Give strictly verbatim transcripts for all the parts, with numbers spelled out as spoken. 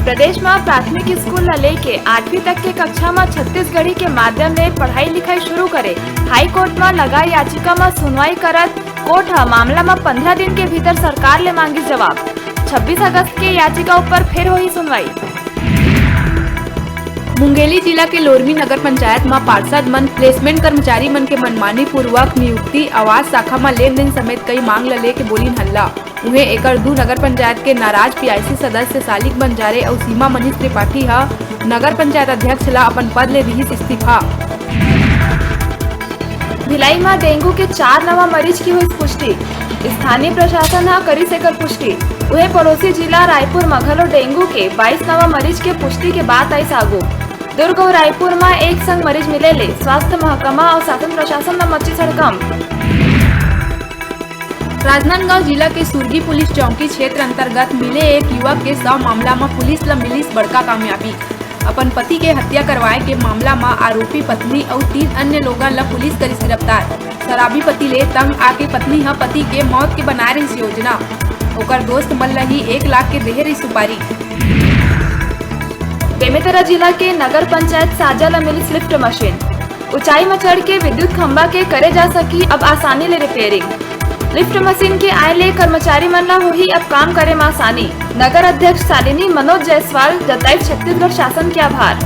प्रदेश म प्राथमिक स्कूल ल लेके आठवीं तक के कक्षा म छत्तीसगढ़ी के माध्यम ले पढ़ाई लिखाई शुरू करे हाई कोर्ट म लगा याचिका म सुनवाई करत कोर्ट ह मामला म पंद्रह दिन के भीतर सरकार ले मांगिस जवाब। छब्बीस अगस्त के याचिका ऊपर फिर होही सुनवाई। मुंगेली जिला के लोरमी नगर पंचायत म पार्षद मन प्लेसमेंट कर्मचारी मन के मनमानी पूर्वक नियुक्ति, आवास शाखा म लेन देन समेत कई मांग ल लेके बोलिन हल्ला। उहें, एकर दू नगर पंचायत के नाराज पीआईसी सदस्य सालिक बंजारे अउ सीमा मनीष त्रिपाठी ह नगर पंचायत अध्यक्ष ला अपन पद ले दिहिस इस्तीफा। भिलाई म डेंगू के चार नवा मरीज के होइस पुष्टि, स्थानीय प्रशासन ह करिस एकर पुष्टि। उहें, पड़ोसी जिला रायपुर म घलो डेंगू के बाईस नवा मरीज के पुष्टि के बात आइस आगू। दुर्ग अउ रायपुर म एक संग मरीज मिले ले स्वास्थ्य महकमा अउ शासन प्रशासन म मचिस हड़कंप। राजनांदगांव जिला के सुरगी पुलिस चौकी क्षेत्र अंतर्गत मिले एक युवक के शव मामला म पुलिस ल मिलिस बड़का कामयाबी। अपन पति के हत्या करवाए के मामला म आरोपी पत्नी अउ तीन अन्य लोगन ल पुलिस करिस गिरफ्तार। शराबी पति ले तंग आके पत्नी ह पति के मौत के बनाए रहिस योजना। ओकर दोस्त मन ल ही एक लाख के देहे रहिस सुपारी। बेमेतरा जिला के नगर पंचायत साजा ल मिलिस लिफ्ट मशीन। ऊंचाई म चढ़ के विद्युत खंभा के करे जा सकी अब आसानी ले रिपेयरिंग। लिफ्ट मशीन के आए ले कर्मचारी मन ला होही अब काम करे म आसानी। नगर अध्यक्ष शालिनी मनोज जायसवाल जताइस छत्तीसगढ़ शासन के आभार।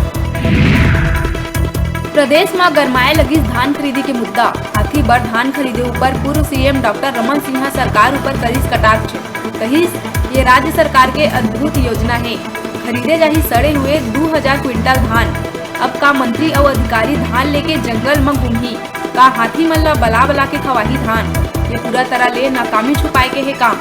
प्रदेश म गरमाए लगिस धान खरीदी के मुद्दा। हाथी बर धान खरीदे ऊपर पूर्व सीएम डॉक्टर रमन सिंह सरकार ऊपर करिस कटाक्ष। कहिस, ये राज्य सरकार के अद्भुत योजना हे, खरीदे जाही सड़े हुए दू हजार क्विंटल धान। अब का मंत्री अउ अधिकारी धान लेके जंगल म घूमही? का हाथी मन ल बला बला के खवाही धान? ये पूरा तरह ले नाकामी छुपाए के हे काम।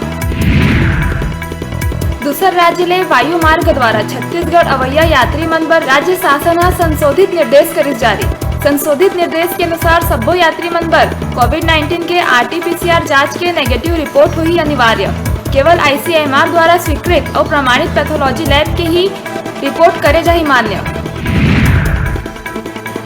दूसर राज्य ले वायु मार्ग द्वारा छत्तीसगढ़ अवैया यात्री मन बर राज्य शासन ह संशोधित निर्देश करिस जारी। संशोधित निर्देश के अनुसार सब्बो यात्री मन बर कोविड नाइनटीन के आरटीपीसीआर जांच के नेगेटिव रिपोर्ट होही अनिवार्य। केवल आईसीएमआर द्वारा स्वीकृत अउ प्रमाणित पैथोलॉजी लैब के ही रिपोर्ट करे जाही मान्य।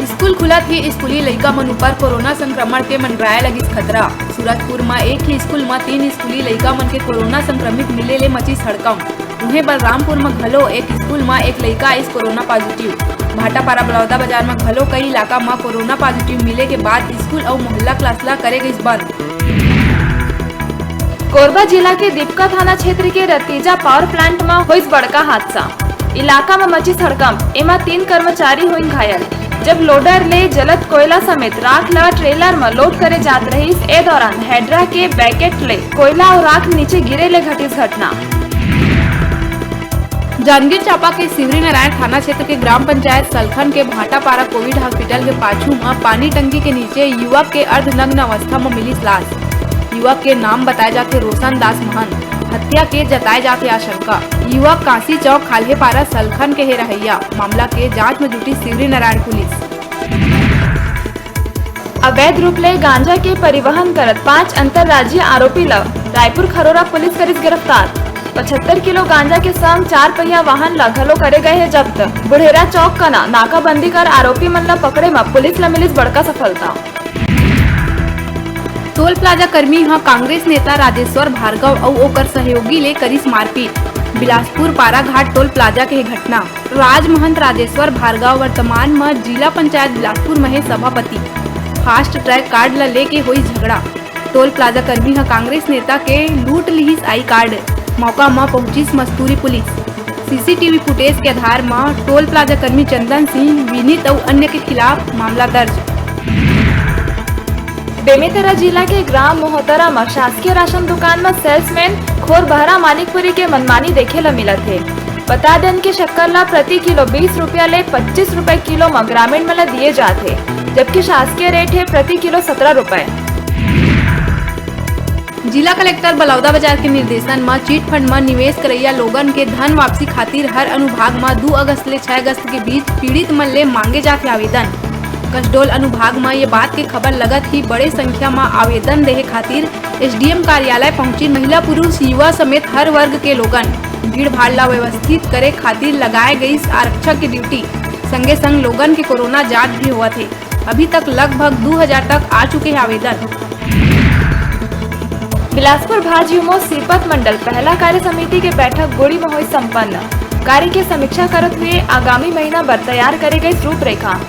स्कूल खुलत ही स्कूली लइका मन ऊपर कोरोना संक्रमण के मंडराए लगिस खतरा। सूरजपुर म एक ही स्कूल म तीन स्कूली लइका मन के कोरोना संक्रमित मिले ले मचिस हड़कंप। उहें, बलरामपुर म घलो एक स्कूल म एक लइका आइस कोरोना पॉजिटिव। भाटापारा बलौदा बाजार म घलो कई इलाका म कोरोना पॉजिटिव मिले के बाद स्कूल अउ मोहल्ला क्लास ल करे गइस बंद। कोरबा जिला के दीपका थाना क्षेत्र के रतीजा पावर प्लांट म होइस बड़का हादसा। इलाका म मचिस हड़कंप। एमा तीन कर्मचारी होइन घायल, जब लोडर ले जलत कोयला समेत राख ल ट्रेलर म लोड करे जात रहिस। ए दौरान हाइड्रा के बैकेट ले कोयला अउ राख नीचे गिरे ले घटिस घटना। जांजगीर चांपा के शिवरीनारायण थाना क्षेत्र के ग्राम पंचायत सलखन के भाटापारा कोविड हॉस्पिटल के पाछू म पानी टंकी के नीचे युवक के अर्धनग्न अवस्था म मिलिस लाश। युवक के नाम बताए जाथे रोशन दास महंत। हत्या के जताए जाथे आशंका। युवक कांसी चौक खाल्हेपारा सलखन के हे रहइया। मामला के जांच म जुटिस शिवरीनारायण पुलिस। अवैध रूप ले गांजा के परिवहन करत पांच अंतर्राज्यीय आरोपी ल रायपुर खरोरा पुलिस करिस गिरफ्तार। पचहत्तर किलो गांजा के संग चार पहिया वाहन ल घलो करे गए हे जब्त। बुढ़ेरा चौक कना नाकाबंदी कर आरोपी मन ल पकड़े म पुलिस ल मिलिस बड़का सफलता। टोल प्लाजा कर्मी ह कांग्रेस नेता राजेश्वर भार्गव अउ ओकर सहयोगी ले करिस मारपीट। बिलासपुर पाराघाट टोल प्लाजा के घटना। राजमहंत राजेश्वर भार्गव वर्तमान म जिला पंचायत बिलासपुर म हे सभापति। फास्ट ट्रैक कार्ड ल लेके होइस झगड़ा। टोल प्लाजा कर्मी ह कांग्रेस नेता के लूट लिहिस आई कार्ड। मौका म पहुंचिस मस्तूरी पुलिस। सीसीटीवी फुटेज के आधार म टोल प्लाजा कर्मी चंदन सिंह, विनीत अउ अन्य के खिलाफ मामला दर्ज। बेमेतरा जिला के ग्राम मोहतरा म शासकीय राशन दुकान म सेल्समैन खोर बहरा मानिकपुरी के मनमानी देखे ल मिलत हे। बता देन के शक्कर ल प्रति किलो बीस रुपया ले पच्चीस रुपए किलो म ग्रामीण मन ल दिए जात हे, जबकि शासकीय रेट हे प्रति किलो सत्रह रुपए। जिला कलेक्टर बलौदाबाजार के निर्देशन म चिट फंड म निवेश करइया लोगन के धन वापसी खातिर हर अनुभाग म दू अगस्त ले छै अगस्त के बीच पीड़ित मन ले मांगे जाथे आवेदन। कसडोल अनुभाग म ये बात के खबर लगत ही बड़े संख्या म आवेदन देहे खातिर एसडीएम कार्यालय पहुंचिन महिला, पुरुष, युवा समेत हर वर्ग के लोगन। भीड़ भाड़ ला व्यवस्थित करे खातिर लगाए गईस आरक्षक के ड्यूटी। संगे संग लोगन के कोरोना जांच भी होवत हे। अभी तक लगभग दू हजार तक आ चुके हे आवेदन। बिलासपुर भाजयुमो सीपत मंडल पहला कार्य समिति के बैठक गुड़ी म होइस संपन्न। कार्य के समीक्षा करत हुए आगामी महीना बर तैयार करे गइस रूपरेखा।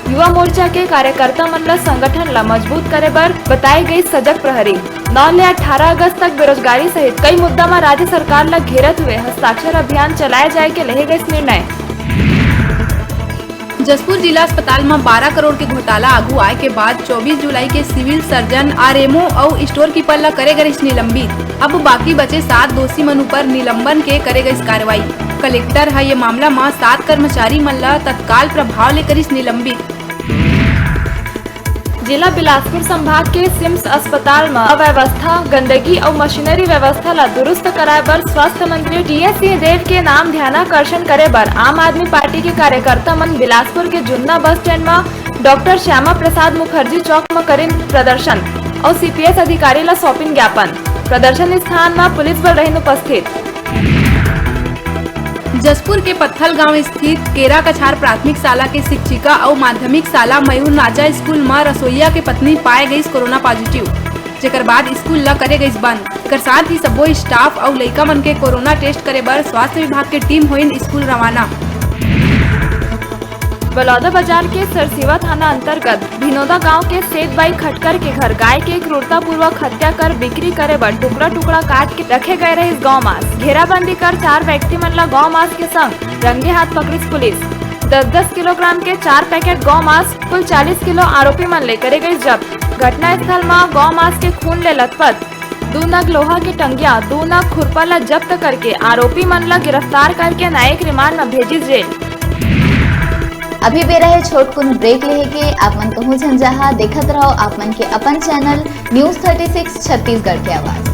युवा मोर्चा के कार्यकर्ता मन ल संगठन ल मजबूत करे बर बताए गइस सजग प्रहरी। नौ ले अठारह अगस्त तक बेरोजगारी सहित कई मुद्दा म राज्य सरकार ल घेरत हुए हस्ताक्षर अभियान चलाए जाए के लेहे गइस निर्णय। जशपुर जिला अस्पताल म बारह करोड़ के घोटाला आगू आए के बाद चौबीस जुलाई के सिविल सर्जन, आरएमओ अउ स्टोर कीपर ल करे गइस निलंबित। अब बाकी बचे सात दोषी मन ऊपर निलंबन के करे गइस कार्रवाई। कलेक्टर ह ये मामला म सात कर्मचारी मन ल तत्काल प्रभाव ले करिस निलंबित। जिला बिलासपुर संभाग के सिम्स अस्पताल म अव्यवस्था, गंदगी अउ मशीनरी व्यवस्था ला दुरुस्त कराए बर स्वास्थ्य मंत्री टीएस सिंहदेव के नाम ध्यानाकर्षण करे बर आम आदमी पार्टी के कार्यकर्ता मन बिलासपुर के जुन्ना बस स्टैंड म डॉक्टर श्यामा प्रसाद मुखर्जी चौक म करिन प्रदर्शन अउ सीपीएस अधिकारी ला सौंपिन ज्ञापन। प्रदर्शन स्थान म पुलिस बल रहिन उपस्थित। जशपुर के पत्थल गांव स्थित केरा कछार प्राथमिक शाला के शिक्षिका अउ माध्यमिक शाला मयूर नाचा स्कूल म रसोईया के पत्नी पाए गईस कोरोना पॉजिटिव, जेकर बाद स्कूल ल करे गईस बंद। एकर साथ ही सब्बो स्टाफ अउ लइका मन के कोरोना टेस्ट करे बर स्वास्थ्य विभाग के टीम होइन स्कूल रवाना। बलौदाबाजार के सरसीवा थाना अंतर्गत भिनोदा गांव के सेतबाई खटकर के घर गाय के क्रूरतापूर्वक हत्या कर बिक्री करे बर टुकड़ा-टुकड़ा काट के रखे गए रहिस गौ मांस। घेराबंदी कर चार व्यक्ति मन ला गौ मांस के संग रंगे हाथ पकड़िस पुलिस। दस दस किलोग्राम के चार पैकेट गौ मांस, कुल चालीस किलो आरोपी मन ले करे गइस जब्त। घटनास्थल म गौ मांस के खून ले लथपथ दू नग लोहा के टंगिया, दू नग खुरपा ला जब्त करके आरोपी मन ला गिरफ्तार करके न्यायिक रिमांड म भेजिस जेल। अभी बेरा हे छोटकुन ब्रेक लेहे के, आप मन कहूं झन जहां, देखत रहो आप मन के अपन channel news thirty six Chhattisgarh के आवाज।